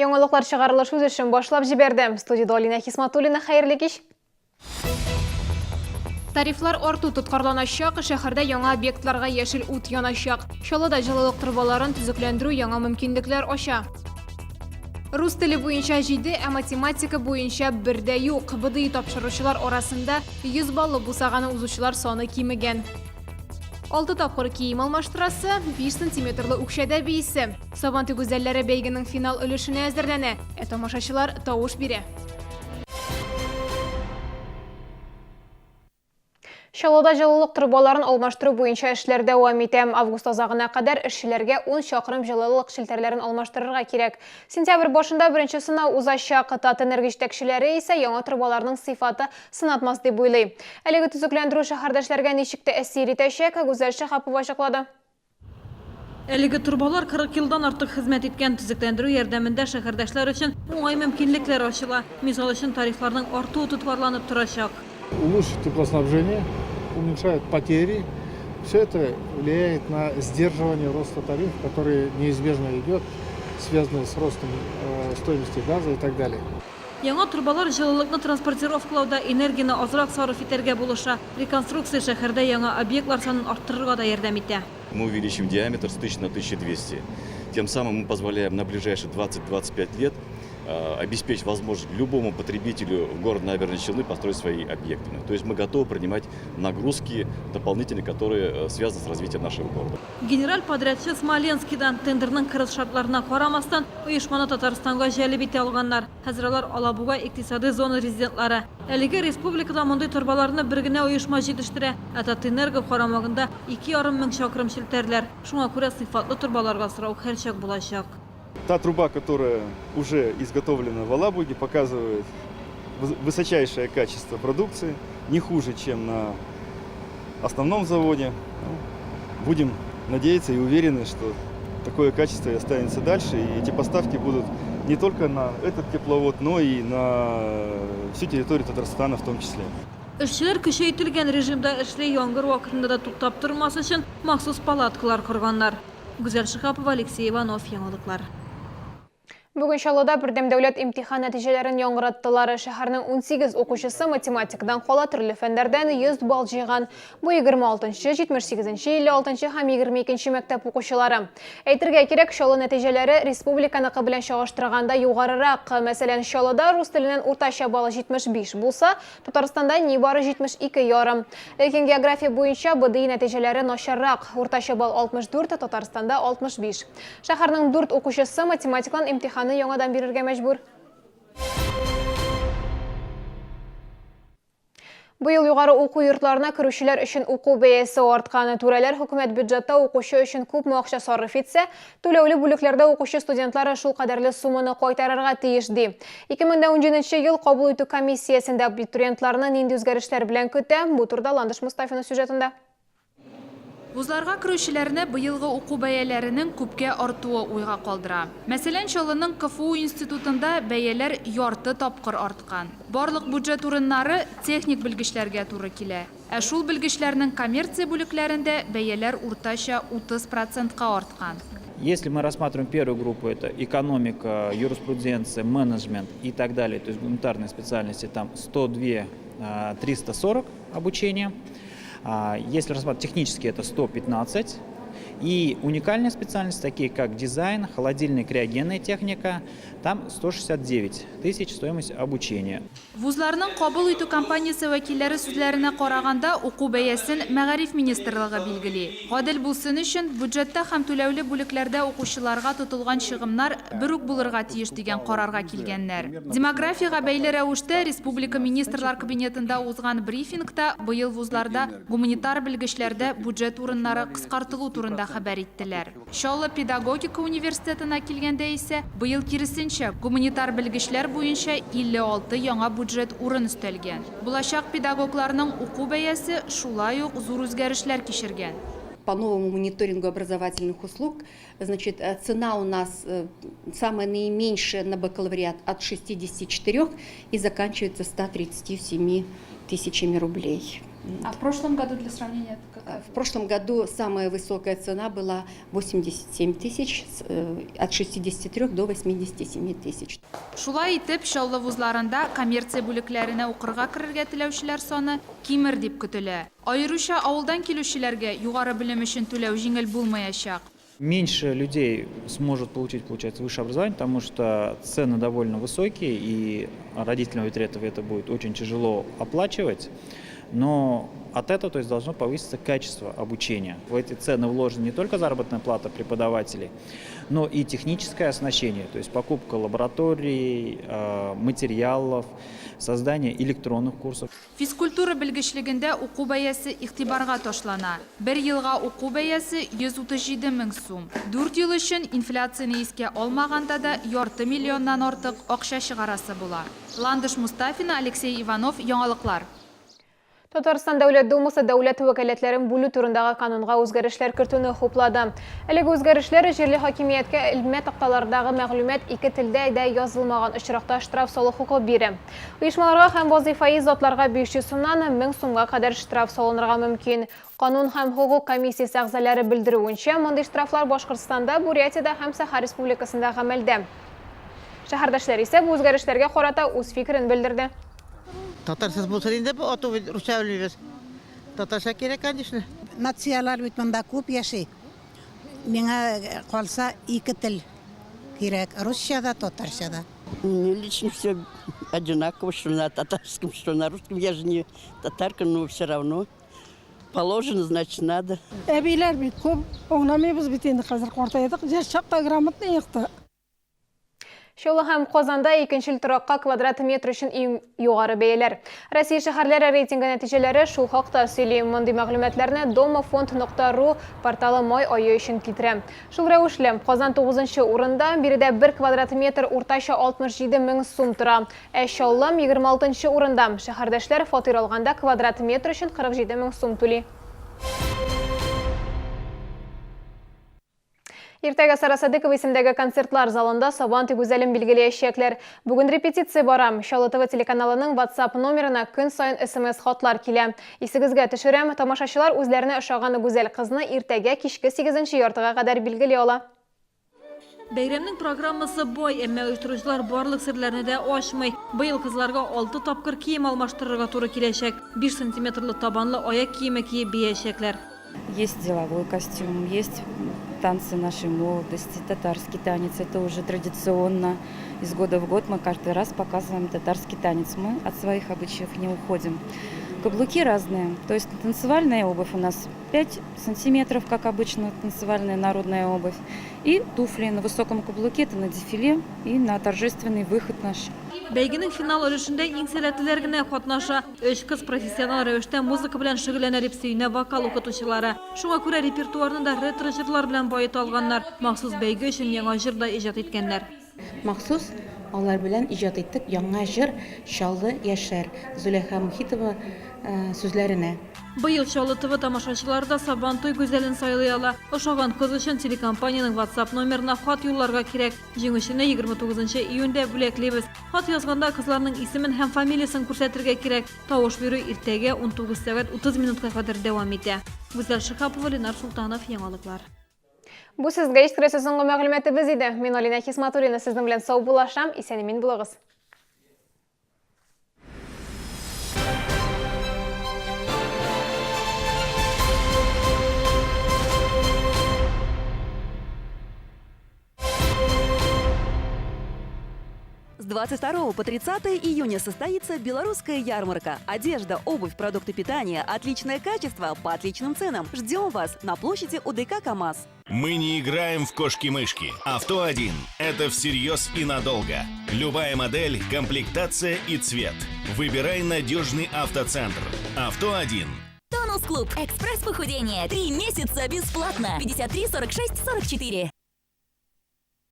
Яңалыклар чыгарылыш үз эшен башлап җибәрде. Студиядә Алинә Хисматуллина, хәерле кич! Тарифлар арту тоткарланачак, шәһәрдә яңа объектларга яшел ут яначак. Чаллыда җылылык торбаларын төзекләндерү яңа мөмкинлекләр ача. Рус теле буенча 7, ә математика буенча бер дә юк. БДИ тапшыручылар арасында 100 баллы бусаганы узучылар саны кимегән. Алты тапкыр кием алмаштырасы, 5 сантиметрлы үкчәдә биисе. Сабантуй гүзәлләре бәйгенең финал өлешенә әзерләнә, ә тамашачылар тавыш бирә. Чаллыда җылылык торбаларын алмаштыру буенча эшләр дәвам итә. Август азагына кадәр эшчеләргә 10 чакрым җылылык челтәрләрен алмаштырырга кирәк. Сентябрь башында беренче сынау узачак. Татэнерго җитәкчеләре исә яңа торбаларның сыйфаты сынатмас дип уйлый. Әлеге төзекләндерү шәһәрдәшләргә ничек тәэсир итәчәк, Гүзәл Шәһапова ачыклады. Әлеге торбалар 40 елдан артык хезмәт иткән. Төзекләндерү ярдәмендә шәһәрдәшләр өчен уңай мөмкинлекләр ачыла. Мисал өчен, тарифларның артуы тоткарланып торачак. Улучшить теплоснабжение, уменьшает потери. Все это влияет на сдерживание роста тарифов, который неизбежно идет, связанный с ростом стоимости газа и так далее. Яңа торбалар җылылыкны транспортировкалауда энергияне азрак сарыф итәргә булыша. Реконструкция шәһәрдә яңа объектлар санын арттырырга да ярдәм итә. Мы увеличим диаметр с 1000 на 1200. Тем самым мы позволяем на ближайшие 20-25 лет обеспечить возможность любому потребителю в городе Набережные Челны построить свои объекты. То есть мы готовы принимать нагрузки дополнительные, которые связаны с развитием нашего города. Генераль подрядчы Смоленскидан. Тендерның кырыс шартларына карамастан, оешманы Татарстанга җәлеп итә алганнар. Хәзер алар Алабуга икътисадый зона резидентлары. Әлегә республикада мондый торбаларны бер генә оешма җитештерә, ә Татэнерго карамагында 2,5 мең чакрым челтәрләр. Шуңа күрә сыйфатлы торбаларга сорау һәрчак булачак. Та труба, которая уже изготовлена в Алабуге, показывает высочайшее качество продукции, не хуже, чем на основном заводе. Ну, будем надеяться и уверены, что такое качество и останется дальше, и эти поставки будут не только на этот тепловод, но и на всю территорию Татарстана в том числе. Эшчеләр көчәйтелгән режимда эшли, яңгыр вакытында да туктап тормас өчен махсус палаткалар корганнар. Гүзәл Шиһапова, Алексей Иванов, Яңалыклар. Бүген Чаллыда бердәм дәүләт имтихан нәтиҗәләрен яңгыраттылар. Шәһәрнең 18 укучысы математикадан кала төрле фәннәрдән 100 балл җыйган. Бу 26 нчы, 78 нче, 56 нчы һәм 22 нче мәктәп укучылары. Әйтергә кирәк, Чаллы нәтиҗәләре республиканыкы белән чагыштырганда югарырак. Мәсәлән, Чаллыда рус теленнән уртача балл 75 булса, Татарстанда нибары 72 ярым. Ләкин география буенча БДИ нәтиҗәләре начаррак. Уртача балл 64, Татарстанда 65. Шәһәрнең дүрт укучысы математикадан имтиханны яңадан бирергә мәҗбүр. Быел югары уку йортларына керүчеләр өчен уку бәясе арткан. Түрәләр хөкүмәт бюджетта укучы өчен күпме акча сарыф итсә, түләүле бүлекләрдә укучы студентлар шул кадәрле сумманы кайтарырга тиеш, ди. 2017 ел кабул итү комиссиясендә абитуриентларны нинди үзгәрешләр белән көтә? Бу турыда Ландыш Мостафина сюжетында. Вузларга керүчеләрне быелгы уку бәяләренең күпкә артуы уйга калдыра. Мәсәлән, Чаллының КФУ институтында бәяләр ярты тапкыр арткан. Барлык бюджет урыннары техник белгечләргә туры килә. Ә шул белгечләрнең коммерция бүлекләрендә бәяләр уртача 30 процентка арткан. Если мы рассматриваем первую группу, это экономика, юриспруденция, менеджмент и так далее, то есть гуманитарные специальности, там 102 340 обучение. Если рассматривать технические, это 115. И уникальные специальности, такие как дизайн, холодильная криогенная техника, там 169 тысяч стоимость обучения. Вузларның кабул итү кампаниясе вәкилләре сүзләренә караганда, уку бәясен Мәгариф министрлыгы билгели. Гадел булсын өчен, бюджетта һәм түләүле бүлекләрдә укучыларга тотылган чыгымнар бер үк булырга тиеш дигән карарга килгәннәр. Демографиягә бәйле рәвештә республика Министрлар Кабинетында узган брифингта быел вузларда гуманитар белгечләрдә бюджет урыннары кыскартылу турында хәбәр иттеләр. Чаллы педагогика университетына килгәндә исә, быел киресенчә, гуманитар белгечләр буенча 56 яңа бюджет урын өстәлгән. Булачак педагогларның уку бәясе шулай ук зур үзгәрешләр кичергән. По новому мониторингу образовательных услуг, значит, цена у нас самая наименьшая на бакалавриат от 64 и заканчивается 137 тысячами рублей. А в прошлом году для сравнения это какая? В прошлом году самая высокая цена была 87 тысяч, от 63 до 87 тысяч. Шулай итеп, Чаллы вузларында коммерция бүлекләренә укырга керергә теләүчеләр саны кимер дип көтелә. Аеруча авылдан килүчеләргә югары белем өчен түләү җиңел булмаячак. Меньше людей сможет получить, получается, высшее образование, потому что цены довольно высокие, и родителям абитуриентов это будет очень тяжело оплачивать. Но от этого, то есть, должно повыситься качество обучения. В эти цены вложена не только заработная плата преподавателей, но и техническое оснащение, то есть покупка лабораторий, материалов, создание электронных курсов. Физкультура белгечлегендә уку бәясе игътибарга ташлана. Бер елга уку бәясе 137 мең сум. Дүрт ел өчен инфляцияне искә алмаганда да ярты миллионнан артык акча чыгарасы була. Ландыш Мустафина, Алексей Иванов, Яңалыклар. Татарстан Дәүләт Думасы дәүләт вәкаләтләрен бүлү турындагы канунга үзгәрешләр кертүне хуплады. Әлеге үзгәрешләр җирле хакимияткә элмә такталардагы мәгълүмат ике телдә дә язылмаган очракта штраф салу хокукы бирә. Оешмаларга һәм вазыйфаи затларга 500 сумнан 1000 сумга кадәр штраф салынырга мөмкин. Канун һәм хокук комиссиясе әгъзалары белдерүенчә, мондый штрафлар Башкортстанда, Бурятиядә һәм Саха Республикасында гамәлдә. Шәһәрдәшләр исә бу үзгәрешләргә карата үз фикерен белдерде. Татарсыз булсын инде бу, ату бит русча белмибез. Татарча кирәк, конечно. Нациялар бит монда күп яши. Миңа калса ике тел кирәк, русча да, татарча да. Мне лично все одинаково, что на татарском, что на русском. Я же не татарка, но все равно. Положено, значит, надо. Әбиләр бит күп, аңламыйбыз бит инде хәзер картайдык. Яшь чакта грамотный якта. Чаллы һәм Казанда икенчел торакка квадрат метр өчен иң югары бәяләр. Россия шәһәрләре рейтингы нәтиҗәләре шул хакта сөйли. Мондый мәгълүматларны домофонд нокта ру порталы май ае өчен китерә. Шул рәвешле, Казан тугызынчы урында, биредә бер квадрат метр уртача 67 мең сум тора. Ә Чаллы егерме алтынчы урында. Шәһәрдәшләр фатир алганда квадрат метр өчен 47 мең сум түли. Иртәгә Сара Садыкова исемдәге концертлар залында Сабантуй гүзәлен билгеләячәкләр. Бүген репетиция бара. Чаллы ТВ телеканалының WhatsApp номерына көн саен СМС хатлар килә. Исегезгә төшерәм, тамашачылар үзләренә ошаган гүзәл кызны иртәгә кичке сигезенче яртыга кадәр билгели ала. Бәйрәмнең программасы бай, әмма оештыручылар барлык серләрне дә ачмый. Быел кызларга 6 тапкыр кием алмаштырырга туры киләчәк. 5 сантиметрлы табанлы аяк киеме киеп биячәкләр. Есть деловой костюм, есть танцы нашей молодости, татарский танец. Это уже традиционно. Из года в год мы каждый раз показываем татарский танец. Мы от своих обычаев не уходим. Каблуки разные. То есть танцевальная обувь у нас 5 сантиметров, как обычно, танцевальная народная обувь. И туфли на высоком каблуке, это на дефиле и на торжественный выход наш. Бәйгенең финал өлешендә иң сәләтлеләр генә катнаша. Өч кыз профессионал рәвештә музыка белән шөгыльләнә дип сөенә вокал укытучылары. Шуңа күрә репертуарны да ретро җырлар белән баета алганнар. Махсус бәйге өчен яңа җыр да иҗат иткәннәр. Махсус алар белән иҗат иттек яңа җыр Чаллы яшәр Зөләйха Мухитова сүзләренә. Быел Чаллы ТВ тамашачылары да Сабантуй гүзәлен сайлый ала. Ошаган кыз өчен телекомпаниянең WhatsApp номерына хат юлларга кирәк. Җиңүчене егерме тугызынчы июньдә бүләклибез. Хат язганда кызларның исемен һәм фамилиясен күрсәтергә кирәк. Тавыш бирү иртәгә унтугыз сәгать утыз минутка кадәр дәвам итә. Гүзәл Шиһапова, Ленар Султанов, Яңалыклар. Бу сезгә ишеттерәсе соңгы мәгълүматыбыз иде. Мин Алина Хисматуллина сезнең белән саубуллашам. Исән-имин булыгыз. С 22 по 30 июня состоится белорусская ярмарка. Одежда, обувь, продукты питания, отличное качество по отличным ценам. Ждем вас на площади УДК КамАЗ. Мы не играем в кошки-мышки. Авто-1 – это всерьез и надолго. Любая модель, комплектация и цвет. Выбирай надежный автоцентр. Авто-1. Тонус Клуб. Экспресс похудение. 3 месяца бесплатно. 53 46 44.